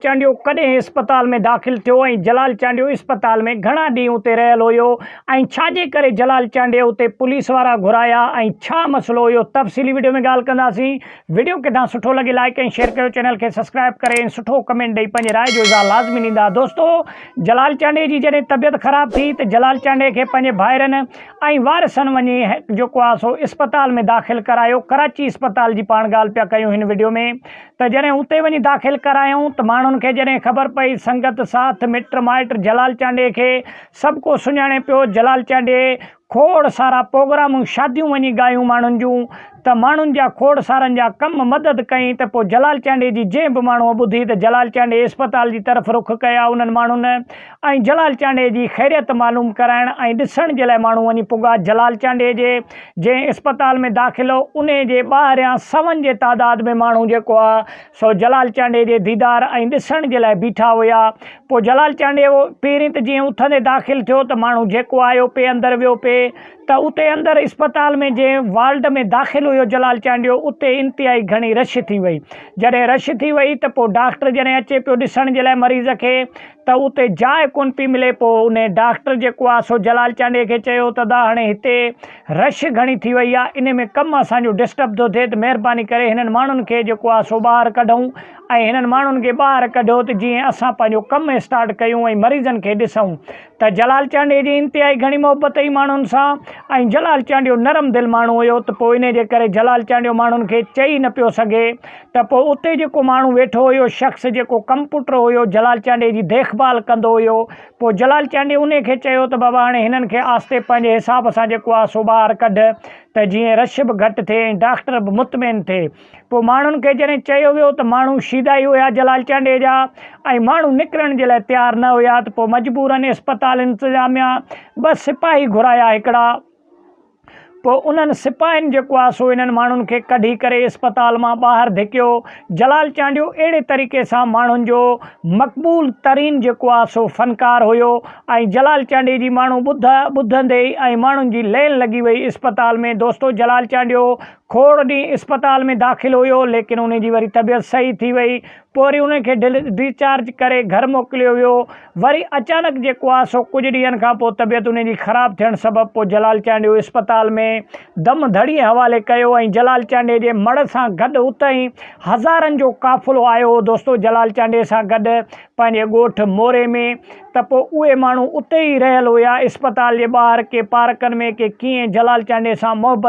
چانڊيو ڪڏهن اسپتال ۾ داخل ٿيو ۽ جلال چانڊيو اسپتال ۾ گهڻا ڏينهن اتي رهيل هيو ۽ ڇا جي ڪري جلال چانڊيي اتي پوليس وارا گهرايا ۽ ڇا مسئلو هيو تفصيلي وڊيو ۾ ڳالهه ڪنداسين وڊيو ڪٿان سٺو لڳي لائيڪ ۽ شيئر ڪيو چينل کي سبسڪرائب ڪري ۽ سٺو ڪمينٽ ڏئي پنهنجي راء جو اظهار لازمي ڏيندا دوستو جلال چانڊيي جي جڏهن طبيعت خراب ٿي ته جلال چانڊيي کي پنهنجي ڀائرن ۽ وارثن وڃي جيڪو آهي سو اسپتال ۾ داخل ڪرايو ڪراچي اسپتال جي پاڻ ڳالهه پيا ڪيون هن وڊيو ۾ ته جڏهن اتي وڃي داخل ڪرايائون ته ماڻهن کي جڏهن خبر پئي سنگت ساٿ مٽ مائٽ جلال چانڊيي کي سڀ ڪو سڃاڻي پيو جلال چانڊيي کوڙ سارا پوگرامون شاديون وڃي ڳايون ماڻهن جون ته ماڻهن جا کوڙ سارن جا ڪم مدد ڪئين ته پوء جلال چانڊيي جي جنهن به ماڻهوء ٻڌي ته جلال چانڊيي اسپتال جي طرف رخ ڪيا انهن ماڻهن ۽ جلال چانڊيي جي خيريت معلوم ڪرائڻ ۽ ڏسڻ جي لاء ماڻهو وڃي پڳا جلال چانڊيي جي جنهن اسپتال ۾ داخل هو انهي جي ٻاهريان سون جي تعداد ۾ ماڻهو جيڪو آ سو جلال چانڊيي جي ديدار ۽ ڏسڻ جي لاء بيٺا هيا پوء جلال چانڊيو پهرين ته جيئن اٿندي داخل ٿيو ته ماڻهو جيڪو آيو پئي اندر ويو پئي ته اتي اندر اسپتال ۾ جنهن وارڊ ۾ داخل هيو جلال چانڊيو اتي انتهائي گهڻي رش ٿي وئي جڏهن رش ٿي وئي ته پوء ڊاڪٽر جڏهن اچي پيو ڏسڻ جي لاء مريض کي ته اتي جاء ڪونه پئي ملي پوء انهي ڊاڪٽر جيڪو آ سو جلال چانڊيي کي چيو ته ادا هاڻي هتي رش گهڻي ٿي وئي آ انهي ۾ ڪم اسان جو ڊسٽرب ٿو ٿئي ته مهرباني ڪري هنن ماڻهن کي جيڪو آ سو ٻاهر ڪڍون ۽ هنن ماڻهن کي ٻاهر ڪڍيو ته جيئن اسان پنهنجو ڪم اسٽارٽ ڪيون ۽ مريضن کي ڏسون ته جلال چانڊيي جي انتهائي گهڻي محبت هئي ماڻهن سان ۽ جلال چانڊيو نرم دل ماڻهو هيو ته پوء انهي جي ڪري جلال چانڊيو ماڻهن کي چئي نه پيو سگهي ته پوء اتي جيڪو ماڻهو ويٺو هيو شخص جيڪو ڪمپوٽر هيو جلال چانڊيي جي ديک ڀال ڪندو هيو پوء جلال چانڊيي انهي کي چيو ته بابا هاڻي هنن کي آهستي پنهنجي حساب سان جيڪو آهي سو ٻاهر ڪڍ ته جيئن رش به گهٽ ٿئي ۽ ڊاڪٽر به مطمئن ٿئي. پوء ماڻهن کي جڏهن چيو ويو ته ماڻهو شيدائي هيا جلال چانڊيي جا ۽ ماڻهو نڪرڻ جي لاء تيار نه هيا ته پوء مجبورن اسپتال انتظاميا ٻه سپاهي گهرايا هڪڙا پوء انهن سپاهين جيڪو آهي سو انهن ماڻهن کي ڪڍي ڪري اسپتال مان ٻاهر ڌڪيو جلال چانڊيو اهڙي طريقي سان ماڻهن جو مقبول ترين جيڪو آهي سو فنڪار هيو ۽ جلال چانڊيي جي ماڻهو ٻڌ ٻڌندي ئي ۽ ماڻهن جي لين لڳي وئي اسپتال ۾ دوستو جلال چانڊيو کوڙ ڏينهن اسپتال ۾ داخل هيو ليڪن ان جي وري طبيعت صحيح ٿي وئي پوء وري ان کي ڊسچارج ڪري گهر موڪليو ويو وري اچانڪ جيڪو آ سو ڪجهه ڏينهن کان پوء طبيعت ان جي خراب ٿيڻ سبب پوء جلال چانڊيو اسپتال ۾ دم ڌڙي حوالي ڪيو ۽ جلال چانڊيي جي مڙهه سان گڏ اتئين هزارن جو قافلو آيو هو دوستو جلال چانڊيي سان گڏ پنهنجي ڳوٺ موري ۾ ته پوء اهي ماڻهو اتي ئي رهيل هيا اسپتال جي ٻاهر ڪي پارڪن ۾ ڪي ڪيئن جلال چانڊيي سان محبت.